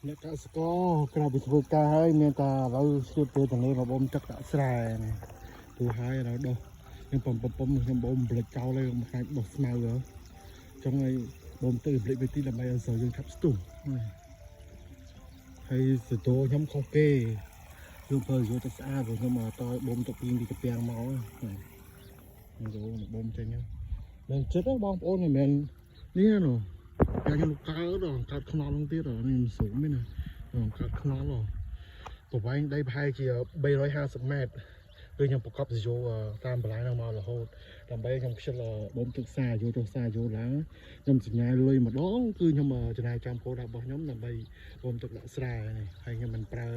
អ្នកកសិករក្រៅពីធ្វើការហើយមានតែឥឡូវស្ទាបពេលតនេះមកបូមទឹកដាក់ស្រែនេះទូហើយឥឡូវដោះខ្ញុំបំបំបំខ្ញុំបូមប្លិចចោលហើយមួយខែដោះស្មៅហ៎ចង់ឲ្យបូមទឹកប្លិចទៅទីដើម្បីឲ្យស្រូវយើងឆាប់ស្ទុះនេះហើយសតោខ្ញុំខុសគេយើងប្រើយកទឹកស្អាតព្រោះខ្ញុំមកតឲ្យបូមទឹកពីពីកាពាំងមកហ្នឹងខ្ញុំចូលមកបូមចេញហ្នឹងមិនចិត្តទេបងប្អូនមិនមែននេះណានោះ យ៉ាងខ្ញុំកើតដល់កើតខ្នល់ហ្នឹងទៀតនេះមិនស្រួលមែនណាកើតខ្នល់ហ៎ប្រវែងដីប្រហែលជា350ម៉ែត្រគឺខ្ញុំប្រកបសយោតាមបន្លាយហ្នឹងមករហូតដើម្បីខ្ញុំខ្ជិលបូមទឹកសាយោទៅសាយោឡើងខ្ញុំសញ្ញាលុយម្ដងគឺខ្ញុំចំណាយចាំគោលដៅរបស់ខ្ញុំដើម្បីបូមទឹកដាក់ស្រែនេះហើយខ្ញុំមិនប្រើ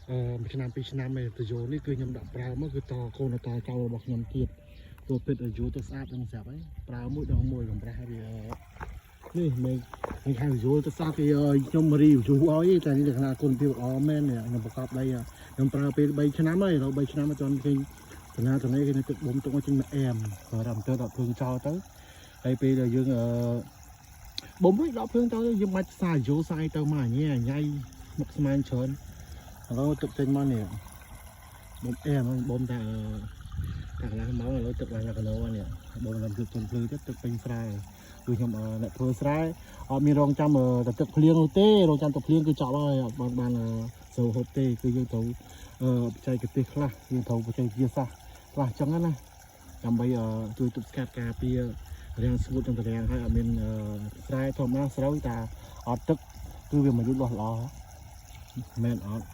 អឺមួយឆ្នាំពីរឆ្នាំទេទៅយោនេះគឺខ្ញុំដាក់ប្រើមកគឺតកូនតចៅរបស់ខ្ញុំទៀតព្រោះពិតយោទឹកស្អាតនឹងស្រាប់ហើយប្រើមួយដងមួយកម្រាស់វានេះមិន មិនខាងយល់ទៅសាគេខ្ញុំ review ឲ្យតែនេះលក្ខណៈគុណភាពល្អមែនខ្ញុំប្រកបដីខ្ញុំប្រើពេល3ឆ្នាំហើយដល់3ឆ្នាំអត់ទាន់ឃើញតំណាតំណេគេទឹកបូមទឹកមកចេញមកអែមបើដល់ទៅដល់ភ្លើងចោលទៅហើយពេលដែលយើងអឺបូមរួចដល់ភ្លើងទៅយើងបាច់សាយោសាយទៅមកញ៉ៃញ៉ៃមុខស្មានច្រើនឥឡូវទឹកចេញមកនេះបូមអែមបូមតែតែកន្លះម៉ោងឥឡូវទឹកឡើងដល់គីឡូនេះបូមដល់ទឹកជន់ភ្លឺទៅទឹកពេញស្រែគឺខ្ញុំអ្នកធ្វើស្រែ អត់មានរងចាំតែទឹកភ្លៀងនោះទេរងចាំទឹកភ្លៀងគឺចប់ហើយអត់បានបានស្រូវហូបទេគឺយើងត្រូវបច្ចេកទេសខ្លះយើងត្រូវបច្ចេកវិទ្យាសាស្ត្រខ្លះចឹងណាដើម្បីជួយទប់ស្កាត់ការពាររាំងស្ងួតទាំងរាំងហើយអត់មានស្រែធម្មតាស្រូវតែអត់ទឹកគឺវាមិនលូតលាស់ល្អមែនអត់?